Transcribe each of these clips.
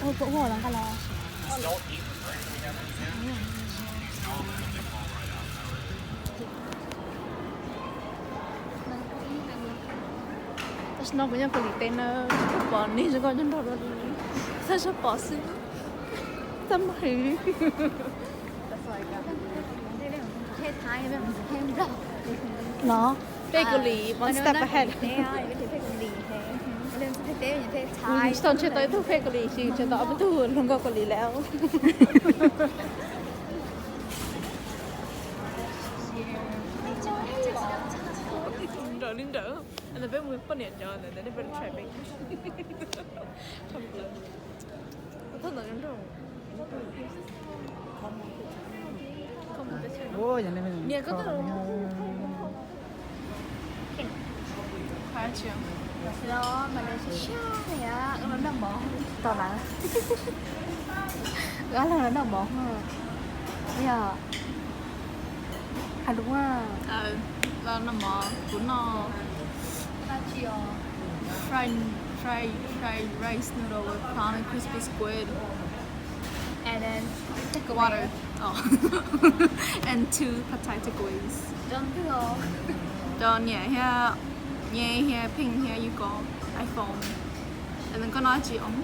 Ua pom huab los nqa los. Tam sim no kuv nyob Kaus Lim teb na, tsis pom neeg zoo nkauj nyob nrog dua li, txhob txhob pom xwb. Txaj muag heev. No, peb Kaus Lim one step ahead. Tsis tau ntshe tau ib tug peb Kaus Lim, tsis ntshe tau ob peb tug hluas nkauj Kaus Lim lawm. Nrawm li nrawm, peb mus poj niam cov ntawd nej peb try peb. Niam koj Gab los noj mov. Yog, hais lus, los noj mov, kuv noj fried, fried, fried rice noodle with prawn and crispy squid. And then take away. Water. Oh. And two pad thai takeaways. Cov niam thiab, nyab thiab, Pheej thiab, yus ko iPhone. And then koj noj dab tsi os?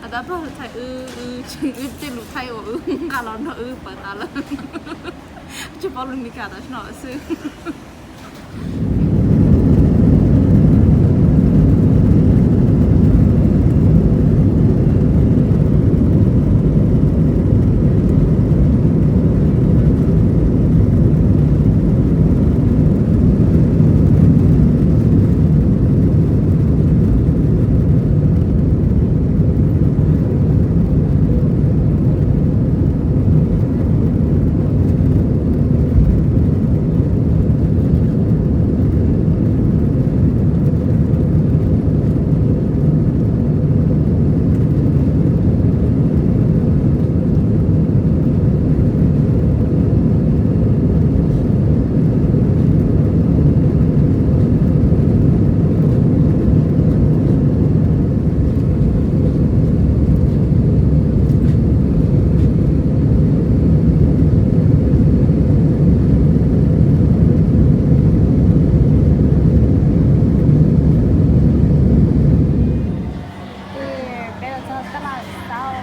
Has tas pog Thaib, wb, wb tej lus Thaib uas wb nqa los nrog wb pawv tas lawm. Tsis paub lus Meskas tam sim no lawm xwb. Peb los txog tab laj tau.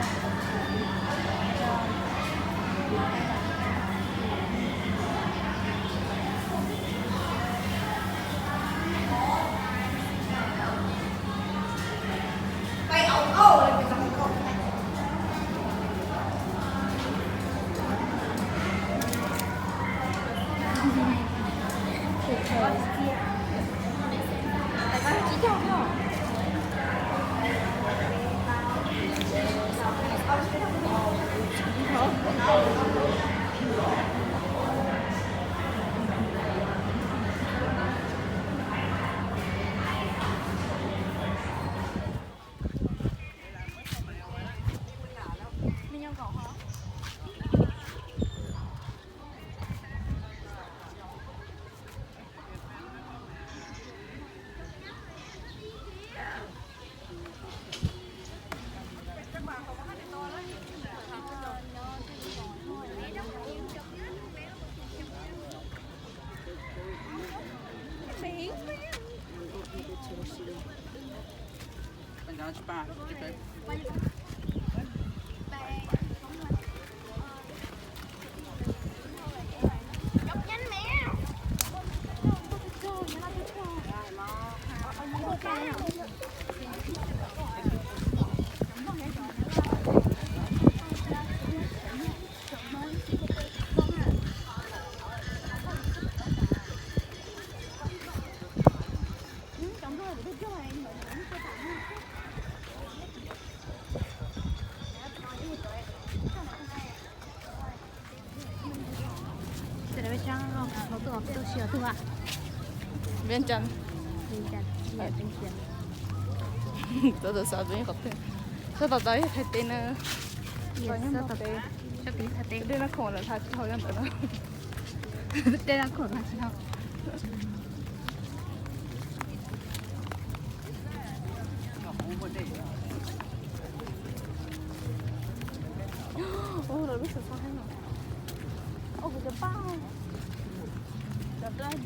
Vientiane. Vientiane. Tuav tuav xov tuav ib qhov twg. Sab tom tau ib Thaib teb na. Dej Naj Khoom lawv hla tsis dhau yog ntawd na. Dej Naj Khoom hla tsis dhau. Ua lawv lub xyov xo heev no. Ua kuv cov paj, cov dab dab.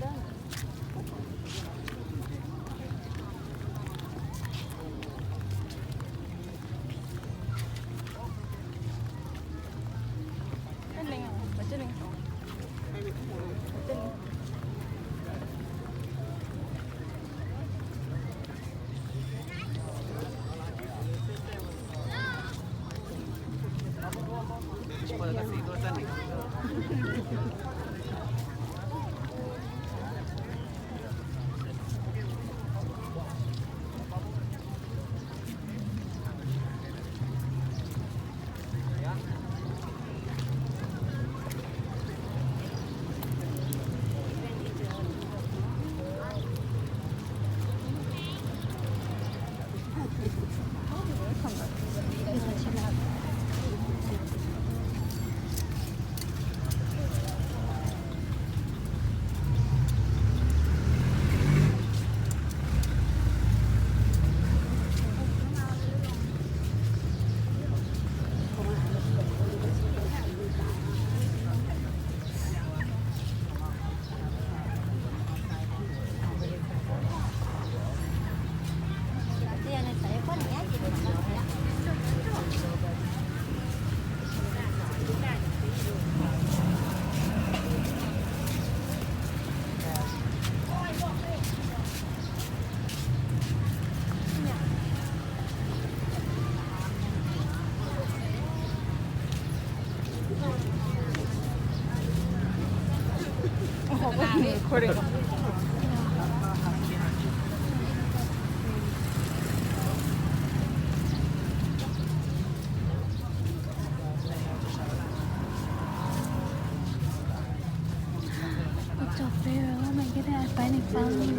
Ua tsaug peb, oh my goodness, I finally found you.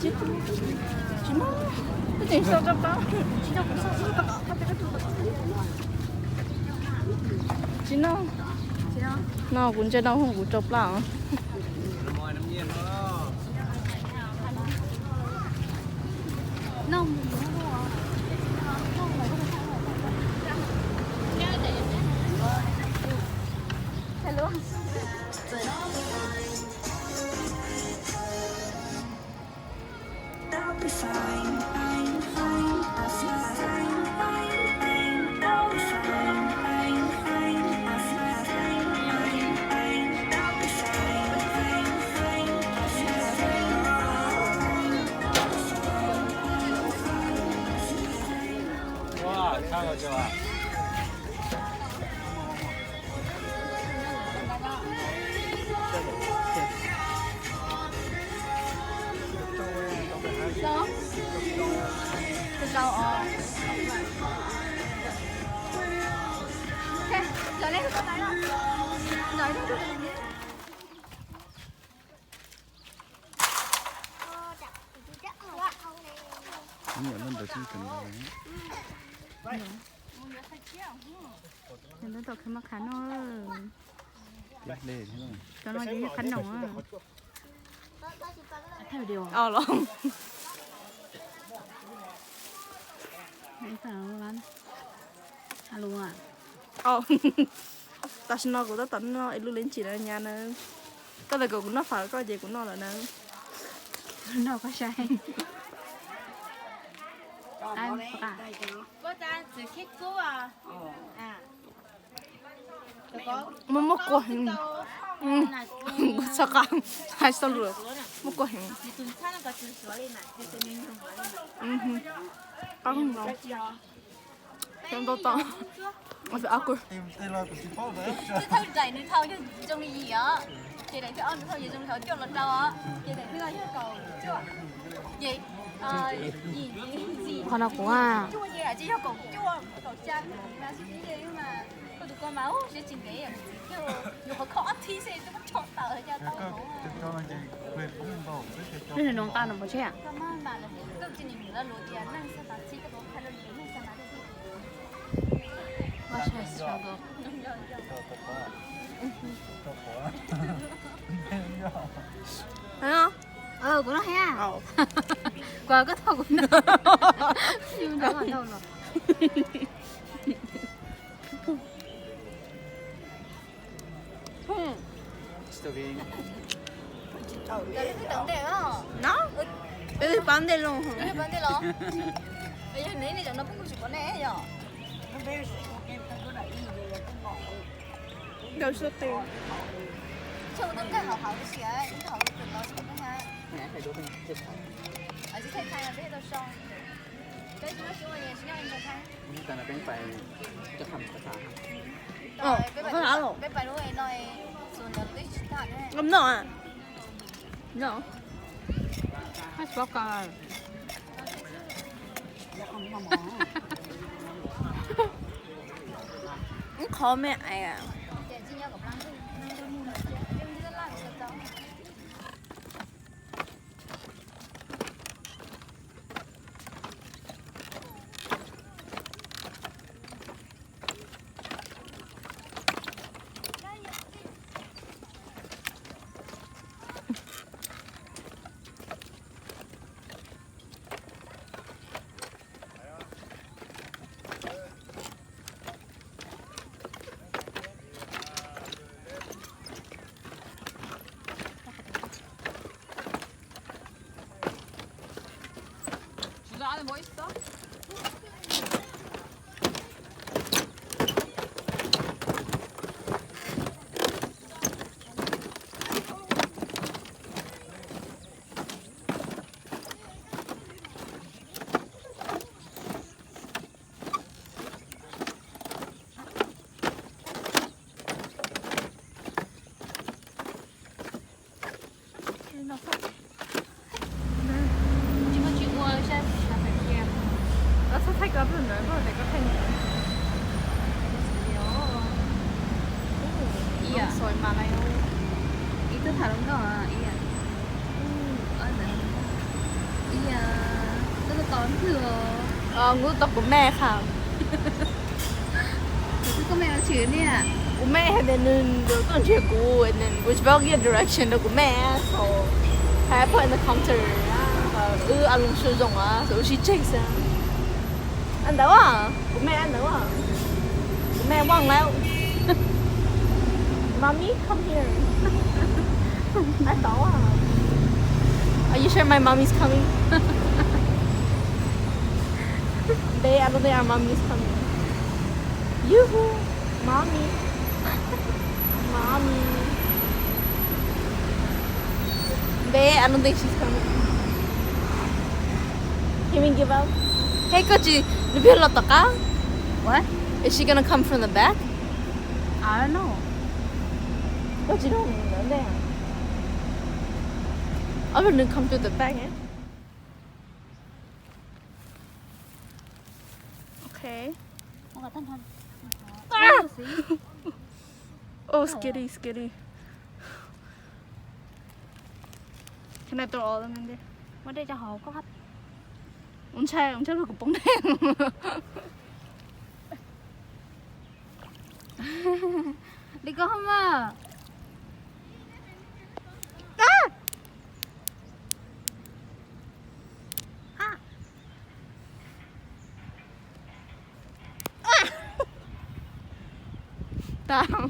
Tsis muaj, tsis noj, no kuv ntsia no kuv tsau plab os. Cov no yog qhab noom. Los tam sim no kuv tab tom noj ib lub leb ntsis na nyab na. Koj tas kom kuv noj fawm koj ces kuv noj lawm na. Noj koj saib. Muaj, muaj kua heev. Kuv txhais qab hais txog lus, muaj kua heev. Qab ntau tau. Qhov no kuv a. Lub nws noo nqaj no pov tseg. Kuv no hia. Kuv koj thov kuv no. No? Peb pab ntej los. Pab ntej los. Yog nej cov no peb kuj tsis pom nej yom. Ntau sab tes. Noj. Ib qho me ais. Thaij koj peb ntawd koj tias koj thaij ntawd. Ib yam. Soi mas laiv. Ib tug tham lus no ib yam. Ib yam. Koj tos ntwg os. Kuv tos kuv mej qha. Kuv mej hais tias nws yuav tuaj nrhiav kuv, and then kuv tsis paub give direction rau kuv mej, so I put in the comments, wb a loo sua zoo as, wb sib tseg xwb. Ntawd, kuv mej ntawd, kuv mej vaj lawm. Mommy, come here. Are you sure my mommy's coming? Babe, I don't think our mommy is coming. Yoo-hoo, mommy. Mommy. Babe, I don't think she's coming. Can we give up? Hey, koj tsis, nws pheej los tom qab. What? Is she gonna come from the back? I don't know. Koj tsis nug nws ntawd ntej. Ob, nws come through the back, eh? Okay. Oh, scary, scary. Can I throw all of them in there? Muab dej tso hauv koj. Ua ntshai, ua ntshai luag kuv poob dej. Li koj mas. Tau.